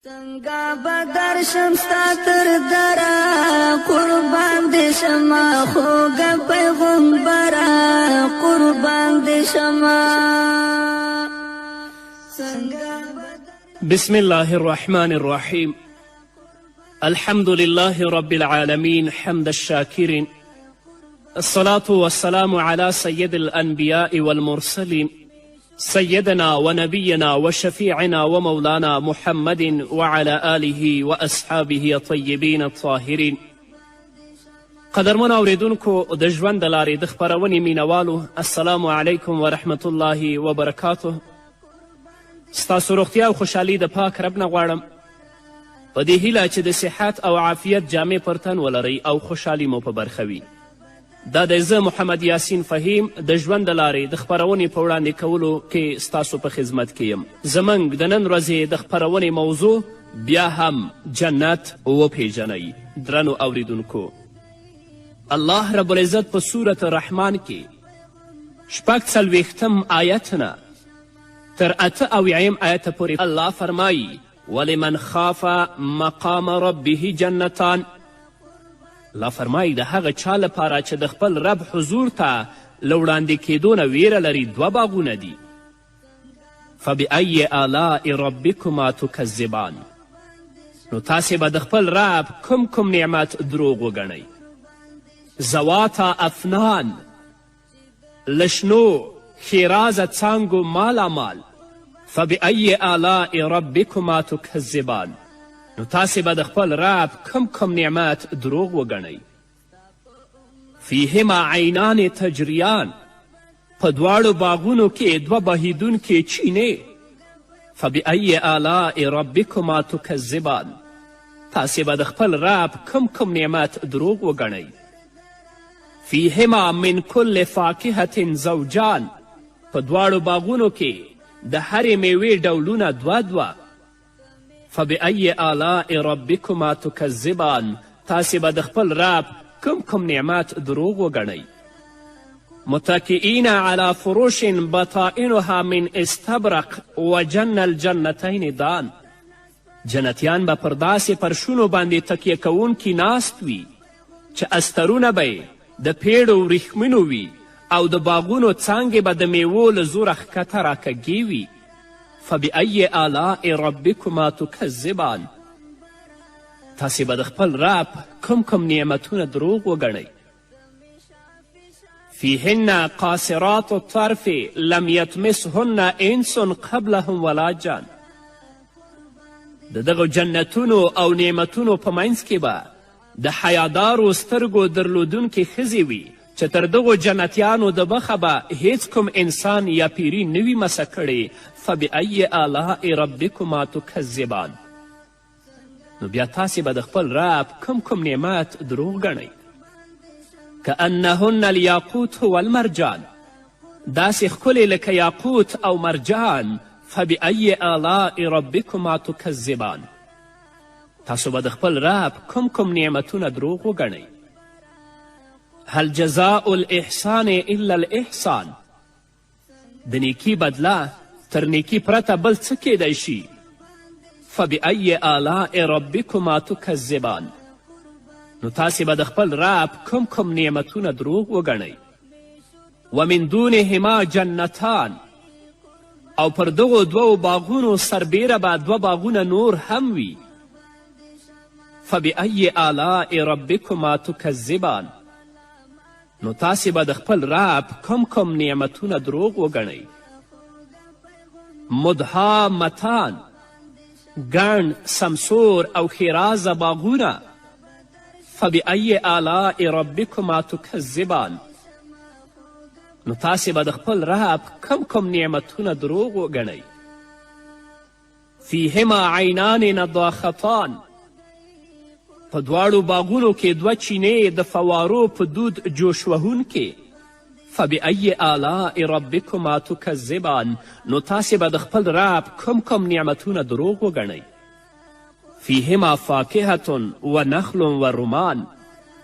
څنګه به درشم ستا تر دره، قربان دې شمه خوږه پیغمبره، قربان دې شمه. څنګه بسم الله الرحمن الرحيم. الحمد لله رب العالمين، حمد الشاكرين، الصلاة والسلام على سيد الأنبياء والمرسلين، سيدنا ونبينا وشفيعنا ومولانا محمد وعلى آله وأصحابه الطيبين الطاهرين. قدرمن اوریدونکو، د ژوند د لارې د خپرونې مینوالو، السلام علیکم ورحمت الله وبرکاته. ستاسو روغتیا او خوشحالي د پاک رب نه غواړم، په دې هیله چې د صحت او عافیت جامې پر تن ولرئ او خوشحالي مو په برخه وي. دا دی زه محمد یاسین فهیم د ژوند د لارې د خپرونې په وړاندې کولو کې ستاسو په خدمت کې یم. زموږ د نن ورځې د خپرونې موضوع بیا هم جنت وپیژنئ. درنو اوریدونکو، الله رب العزت په سورت الرحمن کې 46 آیت نه تر 78 آیته پورې الله فرمایي: ولمن خاف مقام ربه جنتان. الله فرمایي د هغه چا لپاره چې د خپل رب حضور ته له وړاندې کیدو نه ویره لري دوه باغونه دي. فبأی آلاء ربکما تکذبان. نو تاسې به د خپل رب کوم کوم نعمت دروغ وګڼئ؟ ذواتا افنان، له شنو ښېرازه څانګو مالامال. فبأی آلاء ربکما تکذبان. نو تاسې به د خپل رب کوم کوم نعمت دروغ وګڼئ؟ فیهما عینان تجریان، په دواړو باغونو کې دوه بهیدونکې چینې. فبأی آلاء ربکما تکذبان. تاسې به د خپل رب کوم کوم نعمت دروغ وګڼئ؟ فیهما من کل فاکهة زوجان، په دواړو باغونو کې د هرې میوې ډولونه دوه دوه. فبأی آلاء ربکما تکذبان. تاسې به د خپل رب کوم کوم نعمت دروغ وګڼئ؟ متکئین علی فروش بطائنها من استبرق وجن الجنتین دان. جنتیان به پر داسې فرشونو باندې تکیه کوونکي ناست وي چې استرونه به یې د پیړو وریښمینو وي او د باغونو څانګې به د میوو له زوره ښکته راکږې وي. فبأی آلاء ربکما تکذبان. تاسې به د خپل رب کوم کوم نعمتونه دروغ وګڼئ؟ فیهن قاصرات الطرف لم یطمسهن انس قبلهم ولا جان. د دغو جنتونو او نعمتونو په منځ کې به د حیادارو سترګو درلودونکې ښځې وي چې تر دغو جنتیانو د مخه به هیڅ کوم انسان یا پیري نه وي مسه کړې. فبأی آلاء ربکما تکذبان. نو بیا تاسې به د خپل رب کوم کوم نعمت دروغ ګڼئ؟ کأنهن الیاقوت والمرجان، داسې ښکلې لکه یاقوت او مرجان. فبأی آلاء ربکما تکذبان. تاسو به د خپل رب کوم کوم نعمتونه دروغ وګڼئ؟ هل جزاء الاحسان الا الاحسان. د نیکی بدله تر نیکی پرته بل څه کیدای شي؟ فبأی آلاء ربکما تکذبان. نو تاسې به د خپل رب کوم کوم نعمتونه دروغ وګڼئ؟ ومن دونهما جنتان. او پر دغو دوو باغونو سربیره به دوه باغونه نور هم وي. فبأی آلاء ربکما تکذبان. نو تاسې به د خپل رب کوم کوم نعمتونه دروغ وګڼئ؟ مدهامتان، ګڼ سمسور او ښېرازه باغونه. فبأی آلاء ربکما تکذبان. نو تاسې به د خپل رب کوم کوم نعمتونه دروغ وګڼئ؟ فیهما عینان نضاختان، په دواړو باغونو کې دوه چینې د فوارو په دود جوش وهونکې. فبأی آلاء ربکما تکذبان. نو تاسې به د خپل رب کوم کوم نعمتونه دروغ وګڼئ؟ فیهما فاکهة و نخل و رمان،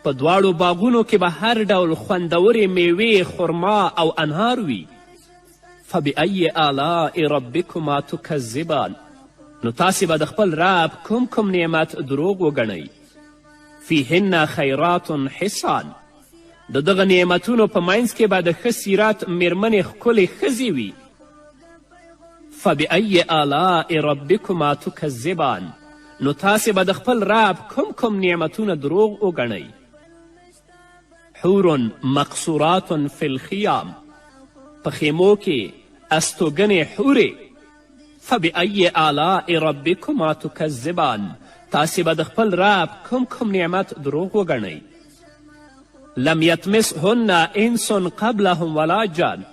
په دواړو باغونو کې به هر ډول خوندورې میوې، خرما او انهار وي. فبأی آلاء ربکما تکذبان. نو تاسې به د خپل رب کوم کوم نعمت دروغ وګڼئ؟ فیهن خیرات حسان، د دغه نعمتونو په منځ کې به د ښه سیرت میرمنې ښکلې ښځې وي. فبأی آلاء ربکما تکذبان، نو تاسې به د خپل رب کوم کوم نعمتونه دروغ وګڼئ؟ حور مقصورات فی الخیام، په خیمو کې استوګنې حورې. فبأی آلاء ربکما تکذبان، تاسې به د خپل رب کوم کوم نعمت دروغ وګڼئ؟ لم یطمسهن انس قبلهم ولا جان،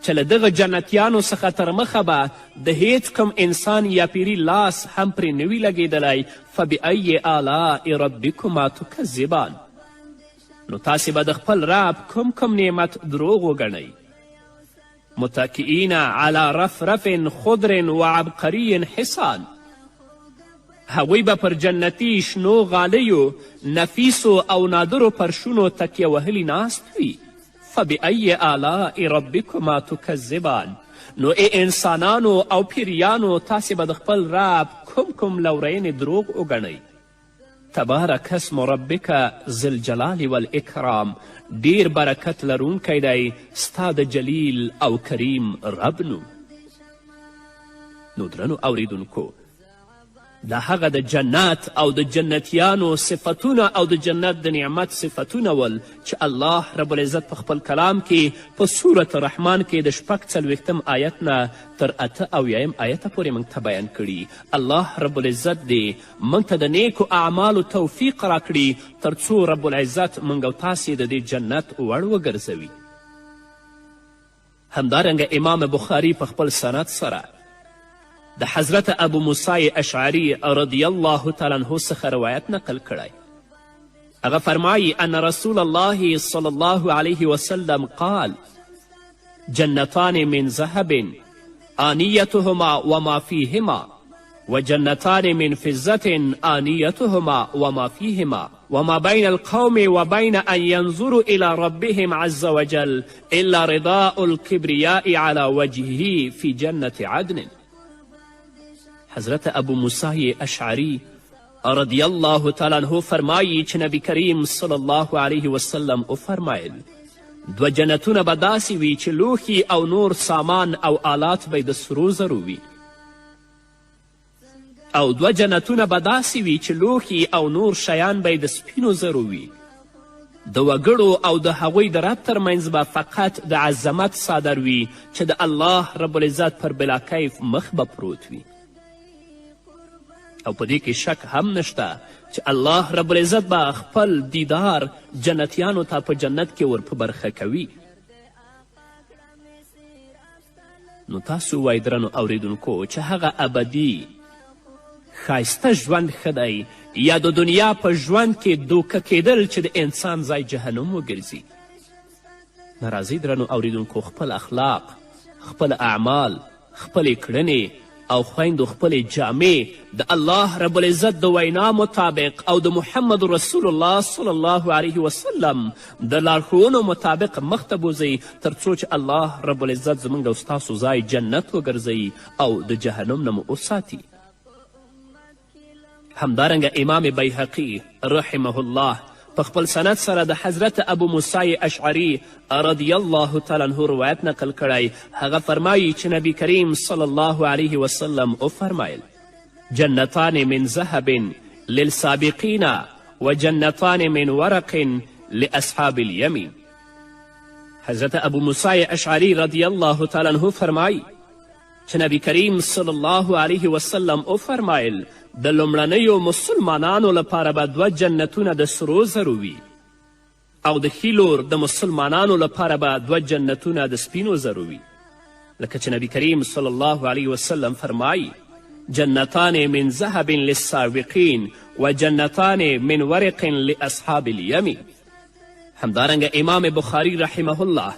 چې له دغه جنتیانو څخه تر مخه به د هیڅ کوم انسان یا پیري لاس هم پرې نه وي لګېدلی. فبأی آلاء ربکما تکذبان، نو تاسې به د خپل رب کوم کوم نعمت دروغ وګڼئ؟ متکئین علی رفرف خضر و عبقری حسان، هغوی به پر جنتي شنو غالیو، نفیسو او نادرو پرشونو تکیه وهلي ناست وي. فبأی آلاء ربکما تکذبان، نو ای انسانانو او پیریانو، تاسې به د خپل رب کوم کوم لورینې دروغ وګڼئ؟ تبارک اسم ربک ذی الجلال والاکرام، ډیر برکت لرونکی دی ستا د جلیل او کریم رب نوم. نو درنو اوریدونکو، دا هغه د جنت او د جنتیانو صفتونه او د جنت د نعمت صفتونه ول چې الله رب العزت په خپل کلام کې په سورة رحمان کې د 46 آیت نه تر 78 آیته پورې موږ ته بیان کړي. الله رب العزت دې موږ ته د نیکو اعمالو توفیق راکړي تر څو رب العزت موږ او تاسې د دې جنت وړ وګرځوي. همدارنګه امام بخاري په خپل سند سره د حضرت ابو موسی اشعري رضی الله تعالی عنه څخه روایت نقل کړی. هغه فرمایي ان رسول الله صلی الله علیه وسلم قال جنتان من ذهب آنیتهما وما فیهما وجنتان من فضة آنیتهما وما فیهما وما بین القوم وبین أن ينظروا إلى ربهم عز وجل إلا رداء الكبرياء على وجهه في جنة عدن. حضرت ابو موسی اشعری رضی الله تعالی عنه فرمایي چې نبی کریم صلی الله علیه وسلم وفرمایل دوه جنتونه به داسې وي چې لوښي او نور سامان او آلات به د سرو زرو وي، او دوه جنتونه به داسې وي چې لوښي او نور شیان به د سپینو زرو وي. د وګړو او د هغوی د رب ترمنځ به فقط د عظمت څادر وي چې د الله رب العزت پر بلاکیف مخ به پروت وي. او په دې کې شک هم نشته چې الله رب العزت به خپل دیدار جنتیانو ته په جنت کې ور په برخه کوي. نو تاسو وایي درنو اوریدونکو چې هغه ابدي ښایسته ژوند ښه دی یا د دنیا په ژوند کې دوکه کیدل چې د انسان ځای جهنم وګرځي؟ نه راځئ درنو اوریدونکو خپل اخلاق، خپل اعمال، خپلې کړنې او خویندو خپلې جامې د الله رب العزت د وینا مطابق او د محمد رسول الله صلی الله علیه وسلم د لارښوونو مطابق مخته بوځئ تر څو چې الله رب العزت زموږ او ستاسو ځای جنت وګرځوي او د جهنم نه مو وساتي. همدارنګه امام بیهقي رحمه الله په خپل سند سره د حضرت ابو موسی اشعري رضی الله تعالی عنه روایت نقل کړی. هغه فرمایي چې نبی کریم صلی الله علیه وسلم وفرمایل جنتان من ذهب للسابقین وجنتان من ورق لأصحاب الیمین. حضرت ابو موسی اشعري رضی الله تعالی عنه فرمایي چې نبی کریم صلی الله علیه وسلم وفرمایل د لومړنیو مسلمانانو لپاره به دوه جنتونه د سرو زرو وي او د ښي لور د مسلمانانو لپاره به دوه جنتونه د سپینو زرو وي، لکه چې نبی کریم صلی الله علیه وسلم فرمایي جنتان من ذهب للسابقین و جنتان من ورق لأصحاب الیمین. همدارنګه امام بخاری رحمه الله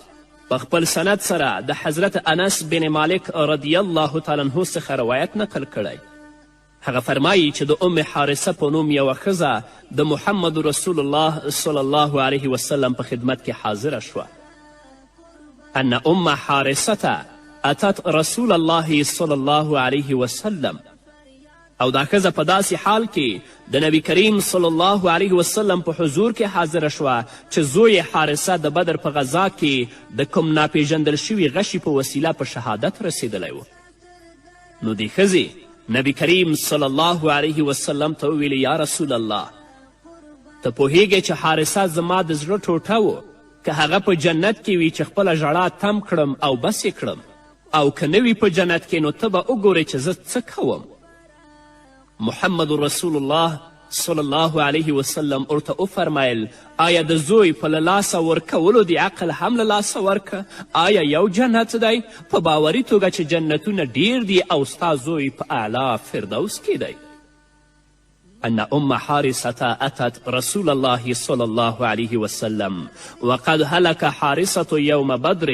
په خپل سند سره د حضرت انس بن مالک رضی الله تعالی عنه څخه روایت نقل کړی. هغه فرمایي چې د ام حارثه په نوم یوه ښځه د محمد رسول الله صلی الله علیه وسلم په خدمت کې حاضره شوه. ان ام حارثة اتت رسول الله صلی الله علیه وسلم. او دا ښځه په داسې حال کې د نبی کریم صلی الله علیه وسلم په حضور کې حاضره شوه چې زوی حارثه د بدر په غذا کې د کوم ناپیژندل شوي غشي په وسیله په شهادت رسېدلی و. نو دې ښځې نبی کریم صلی الله علیه وسلم ته وویلې، یا رسول الله، ته پوهیږې چې حارثه زما د زړه ټوټه و، که هغه په جنت کې وي چې خپله ژړا تم کړم او بس یې کړم، او که نه وي په جنت کې نو ته به وګورې چې زه څه کوم. محمد رسول الله صلی الله علیه وسلم ورته وفرمیل، آیا د زوی په له لاسه ورکولو دې عقل هم له لاسه ورکه؟ آیا یو جنت دی؟ په باوري توګه چې جنتونه ډیر دي او ستا زوی په اعلی فردوس کې دی. أن أم حارثة أتت رسول الله صلى الله عليه وسلم وقد هلك حارثة يوم بدر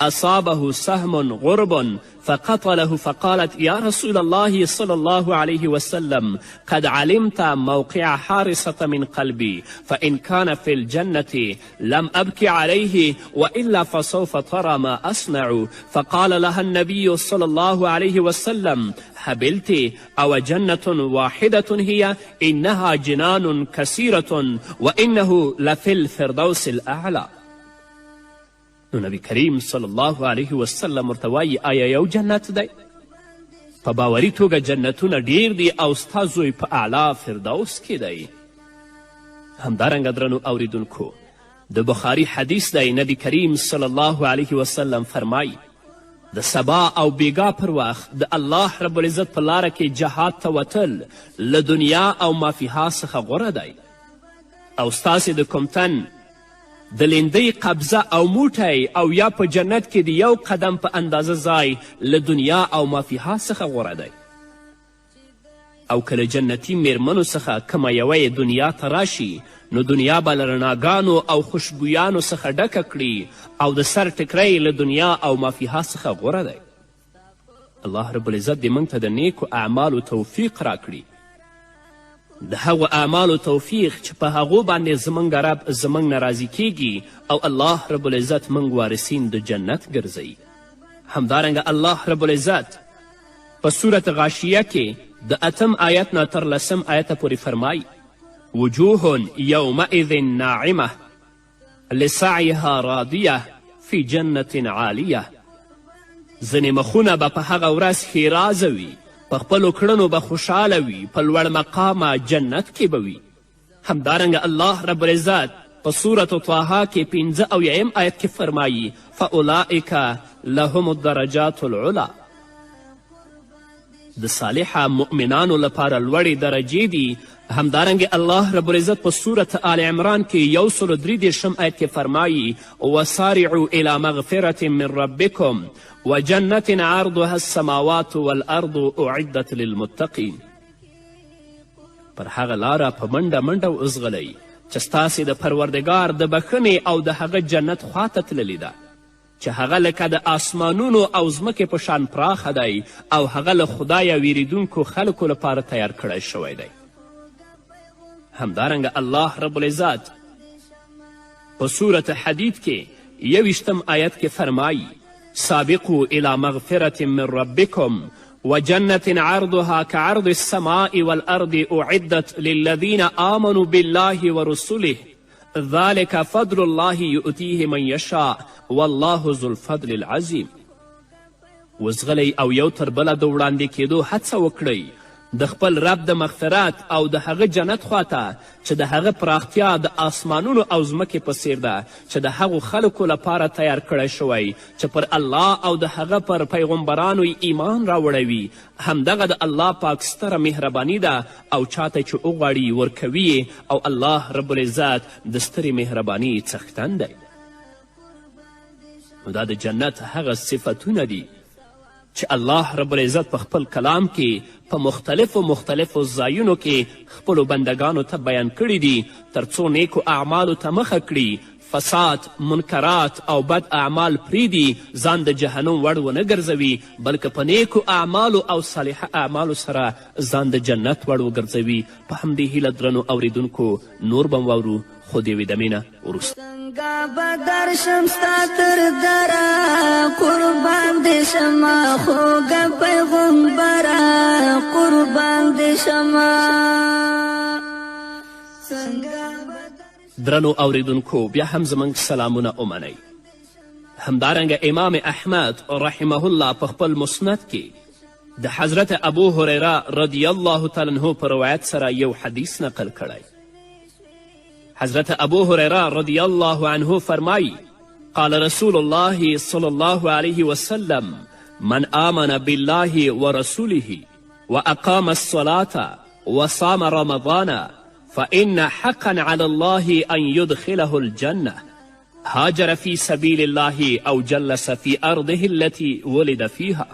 أصابه سهم غرب فقتله، فقالت يا رسول الله صلى الله عليه وسلم قد علمت موقع حارثة من قلبي، فإن كان في الجنة لم أبكي عليه وإلا فسوف ترى ما أصنع. فقال لها النبي صلى الله عليه وسلم هبلت أو جنة واحدة هي؟ إنها جنان كثيرة وإنه لفي الفردوس الأعلى. نو نبی کریم صلی الله علیه وسلم ورته وایي، آیا یو جنت دی؟ په باوري توګه جنتونه ډیر دي او ستا زوی په اعلی فردوس کې دی. همدارنګه درنو اوریدونکو، د بخاري حدیث دی، نبی کریم صلی الله علیه وسلم فرمایي، د سبا او بیګا پر وخت د الله رب العزت په لاره کې جهاد ته وتل له دنیا او مافیها څخه غوره دی، او ستاسې د کوم تن د لیندۍ قبضه او موټی او یا په جنت کې د یو قدم په اندازه ځای له دنیا او مافیها څخه غوره دی. او که له جنتي میرمنو څخه کومه یوه یې دنیا ته راشي نو دنیا به له رڼاګانو او خوشبویانو څخه ډکه کړي او د سر ټکری له دنیا او مافیها څخه غوره دی. الله رب العزت دې موږ ته د نیکو اعمالو توفیق راکړي، د هغو اعمالو توفیق چې په هغو باندې زموږ رب زموږ نه راضي کیږي او الله رب العزت موږ وارثین د جنت ګرځوي. همدارنګه الله رب العزت په سورت غاشیه کې د اتم آیت نه تر لسم آیته پورې فرمایي، وجوه یومئذ ناعمه لسعیها راضیه فی جنة عالیه. ځینې مخونه به په هغه ورځ ښېرازه وي، په خپلو کړنو به خوشحاله وي، په لوړ مقامه جنت کې به وي. همدارنګه الله رب العزت په سورة طه کې 75 آیت کې فرمایي، فاولئک لهم الدرجات العلی. د صالحه مؤمنانو لپاره لوړې درجې دي. همدارنګه الله رب العزت په سورة آل عمران کې 133 آیت کې فرمایي، وسارعوا الی مغفرة من ربکم وجنة عرضها السماوات والارض اعدت للمتقین. پر هغه لاره په منډه منډه وځغلئ چې ستاسې د پروردګار د بښنې او د هغه جنت خواته تللې ده، چې هغه لکه د آسمانونو او ځمکې په شان پراخه دی او هغه له خدایه ویریدونکو خلکو لپاره تیار کړی شوی دی. همدارنګه الله رب العزت په سورة حدید کې 21 آیت کې فرمایي، سابقوا الی مغفرة من ربکم وجنة عرضها كعرض السماء والأرض أعدت للذين آمنوا بالله ورسله ذلك فضل الله يؤتيه من يشاء والله ذو الفضل العظیم. وځغلئ او یو تر بله د وړاندې کیدو هڅه وکړئ د خپل رب د مغفرت او د هغه جنت خواته چې د هغه پراختیا د آسمانونو او ځمکې په څیر ده، چې د هغو خلکو لپاره تیار کړی شوی چې پر الله او د هغه پر پیغمبرانو یې ایمان راوړی وي. همدغه د الله پاک ستره مهرباني ده او چاته چې وغواړي ورکوي او الله رب العزت د سترې مهرباني څښتن دی. نو دا د جنت هغه صفتونه دي چې الله رب العزت په خپل کلام کې په مختلفو مختلفو ځایونو کې خپلو بندګانو ته بیان کړي دي، تر څو نیکو اعمالو ته مخه کړي. فساد، منکرات او بد اعمال پرېږدي، ځان د جهنم وړ ونه ګرځوي، بلکې په نیکو اعمالو او صالحه اعمالو سره ځان د جنت وړ وګرځوي. په همدې هیله درنو اوریدونکو نور به واورو، خو د یوې دمې نه وروسته. څنګه به درشم ستا تر دره، قربان دې شمه خوږه پیغمبره، قربان دې شمه. څنګه درنو اوریدونکو بیا هم زموږ سلامونه ومنئ. همدارنګه امام احمد رحمه الله په خپل مسند کې د حضرت ابو هریره رضی الله تعالی عنه په روایت سره یو حدیث نقل کړی. حضرت ابو هریره رضی الله عنه فرمایی: قال رسول الله صلی الله علیه وسلم: من آمن بالله ورسوله وأقام الصلاة وصام رمضان فإن حقا على الله أن يدخله الجنة، هاجر في سبيل الله أو جلس في أرضه التي ولد فيها.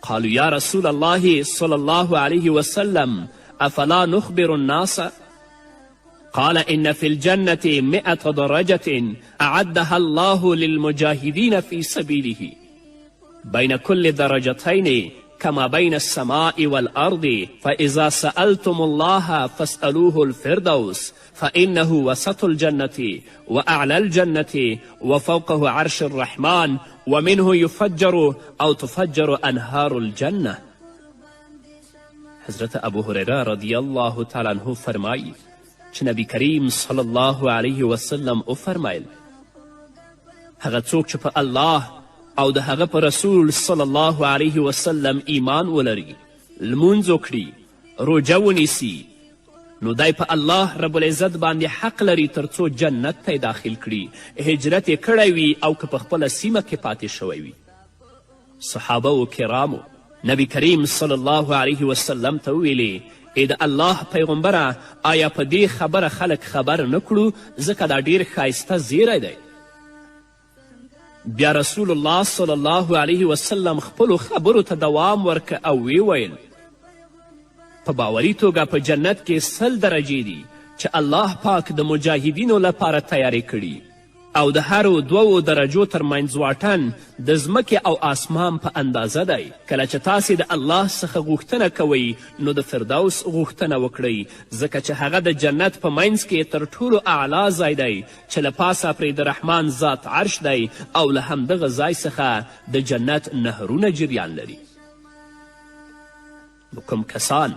قالوا: يا رسول الله صلى الله عليه وسلم، أفلا نخبر الناس؟ قال: إن في الجنة 100 درجة أعدها الله للمجاهدين في سبيله، بين كل درجتين كما بين السماء والأرض، فإذا سألتم الله فاسألوه الفردوس، فإنه وسط الجنة وأعلى الجنة وفوقه عرش الرحمن، ومنه يفجر أو تفجر أنهار الجنة. حضرت ابو هریره رضی الله تعالی عنه فرمایی چې نبی کریم صلی الله علیه وسلم وفرمیل: هغه څوک چې په الله او د هغه په رسول صلی الله علیه وسلم ایمان ولري، لمونځ وکړي، روژه ونیسي، نو دی په الله رب العزت باندې حق لري تر څو جنت ته داخل کړي، هجرت یې کړی وي او که په خپله سیمه کې پاتې شوی وي. صحابه و کرامو نبی کریم صلی الله علیه وسلم ته وویلې: ای د الله پیغمبره، آیا په دې خبره خلک خبر نه کړو؟ ځکه دا ډیر ښایسته زیری دی. بیا رسول الله صلی الله علیه وسلم خپلو خبرو ته دوام ورکه او ویې ویل: په باوري توګه په جنت کې 100 درجې دي چې الله پاک د مجاهدینو لپاره تیارې کړي، او د هرو دوو درجو تر منځ واټن د ځمکې او آسمان په اندازه دی. کله چې تاسې د الله څخه غوښتنه کوئ نو د فردوس غوښتنه وکړئ، ځکه چې هغه د جنت په منځ کې تر ټولو اعلی ځای دی چې له پاسه پرې د رحمان ذات عرش دی، او له همدغه ځای څخه د جنت نهرونه جریان لري. نو کوم کسان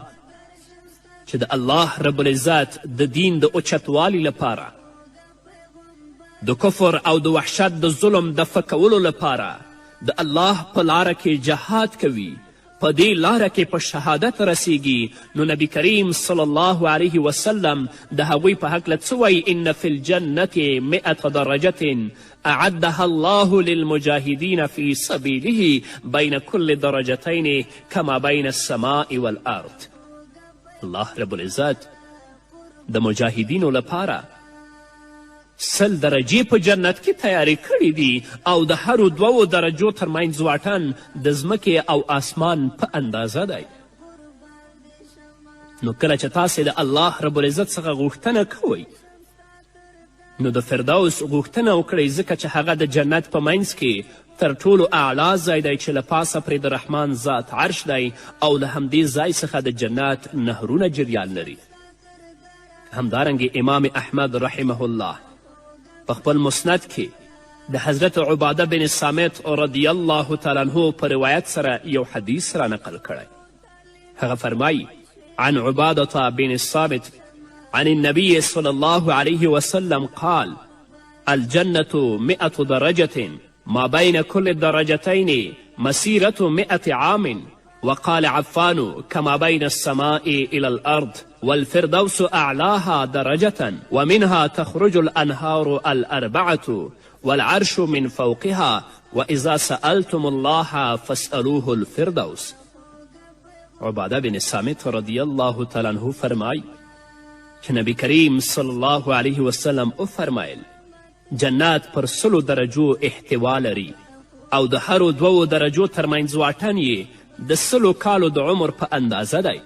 چې د الله رب العزت د دین د اوچتوالي لپاره، د کفر او د وحشت د ظلم دفع کولو لپاره د الله په لاره کې جهاد کوي، په دې لاره کې په شهادت رسیږي، نو نبی کریم صلی الله علیه وسلم د هغوی په هکله څه وایي؟ ان فی الجنة 100 درجة أعدها الله للمجاهدین فی سبیله بین كل درجتین کما بین السماء والارض. الله رب العزت د مجاهدینو لپاره 100 درجې په جنت کې تیارې کړې دي، او د هرو دوو درجو ترمنځ واټن د ځمکې او آسمان په اندازه دی. نو کله چې تاسې د الله رب العزت څخه غوښتنه کوئ نو د فردوس غوښتنه وکړئ، ځکه چې هغه د جنت په منځ کې تر ټولو اعلی ځای دی چې له پاسه پرې د رحمان ذات عرش دی، او له همدې ځای څخه د جنت نهرونه جریان لري. همدارنګه امام احمد رحمه الله په خپل مسند کې د حضرت عباده بن صامت رضی الله تعالی عنه په روایت سره یو حدیث را نقل کړی. هغه فرمایي: عن عبادة بن الصامت عن النبي صلى الله عليه وسلم قال: الجنة 100 درجة، ما بين كل درجتين مسيرة 100 عام. وقال عفان: كما بين السماء إلى الأرض، والفردوس أعلاها درجة، ومنها تخرج الأنهار الأربعة، والعرش من فوقها، وإذا سألتم الله فاسألوه الفردوس. عباده بن صامت رضی الله تعالی عنه فرمای چې نبی کریم صلی الله علیه وسلم وفرمایل: جنت پر 100 درجو احتوا لري، او د هرو دوو درجو ترمنځ واټن یې د 100 کالو د عمر په اندازه دی،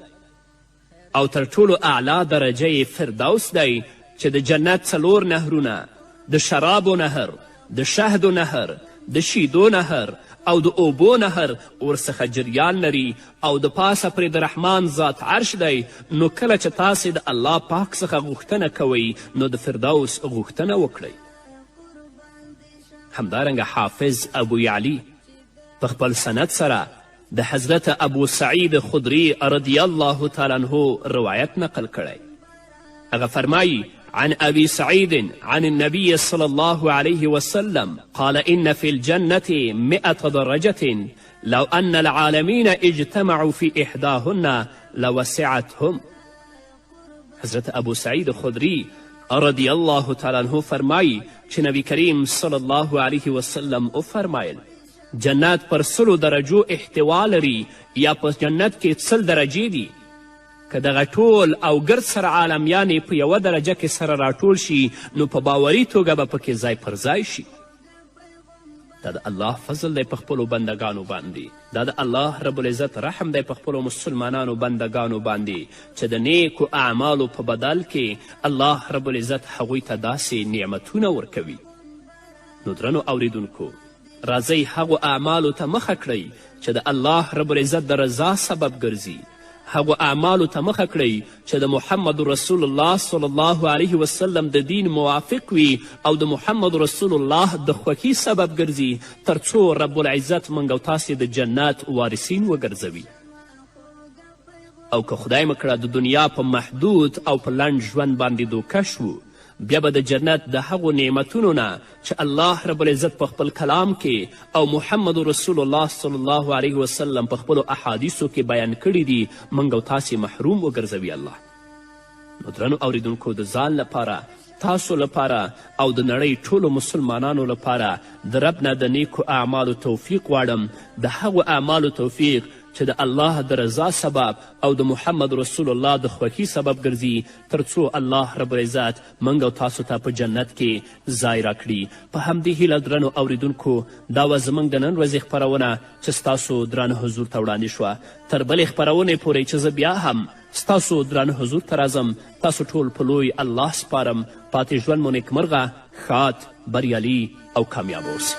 او تر ټولو اعلی درجه یې فردوس دی چې د جنت 4 نهرونه د شرابو نهر، د شهدو نهر، د شیدو نهر او د اوبو نهر ورڅخه جریان لري او د پاسه پرې د رحمان ذات عرش دی. نو کله چې تاسې د الله پاک څخه غوښتنه کوئ نو د فردوس غوښتنه وکړئ. همدارنګه حافظ ابو یعلی په خپل سند سره د حضرت ابو سعید خدری رضی الله تعالی عنه روایت نقل کړی. هغه فرمایی: عن أبي سعيد عن النبي صلى الله عليه وسلم قال: إن في الجنة 100 درجة، لو أن العالمين اجتمعوا في إحداهن لوسعتهم. حضرت ابو سعید خدری رضی الله تعالی عنه فرمایی چې نبی کریم صلی الله علیه وسلم وفرمایل: جنت پر 100 درجو احتوا لري، یا په جنت کې 100 درجې دي. که دغه ټول او ګرد سره عالمیان په یوه درجه کې سره راټول شي نو په باوري توګه به پکې ځای پر ځای شي. دا د الله فضل دی په خپلو بندګانو باندې، دا د الله رب العزت رحم دی په خپلو مسلمانانو بندګانو باندې چې د نیکو اعمالو په بدل کې الله رب العزت هغوی ته داسې نعمتونه ورکوي. نو درنو اوریدونکو، راځئ هغو اعمالو ته مخه کړئ چې د الله رب العزت د رضا سبب ګرځي، هغو اعمالو ته مخه کړئ چې د محمد رسول الله صلی الله علیه وسلم د دین موافق وي او د محمد رسول الله د خوښي سبب ګرځي، تر څو رب العزت موږ او تاسې د جنت وارثین وګرځوي. او که خدای مه کړه د دنیا په محدود او په لنډ ژوند باندې دوکه شوو، بیا به د جنت د هغو نعمتونو نه چې الله رب العزت په خپل کلام کې او محمد رسول الله صلی الله علیه وسلم په خپلو احادیثو کې بیان کړي دي، موږ او تاسې محروم وګرځوي الله. نو درنو اوریدونکو، د ځان لپاره، تاسو لپاره او د نړۍ ټولو مسلمانانو لپاره د رب نه د نیکو اعمالو توفیق غواړم، د هغو اعمالو توفیق چې د الله د رضا سبب او د محمد رسول الله د خوښي سبب ګرځي، تر څو الله رب العزت موږ او تاسو ته په جنت کې ځای راکړي. په همدې هیله درنو اوریدونکو، دا وه زموږ د نن ورځې خپرونه چې ستاسو درانه حضور ته وړاندې شوه. تر بلې خپرونې پورې چې زه بیا هم ستاسو درانه حضور ته راځم، تاسو ټول په لوی الله سپارم. پاتې ژوند مو نیکمرغه، ښاد، بریالي او کامیاب اوسئ.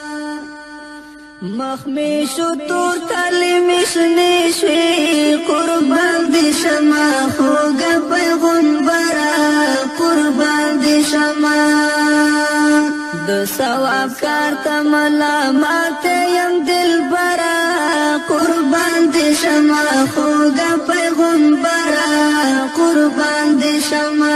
مخ مې شو تور، تلې مې شنې شوې، قربان دې شمه خوږه پیغمبره، قربان دې شمه. د ثواب کار ته ملامت یم دلبره، قربان دې شمه خوږه پیغمبره، قربان دې شمه.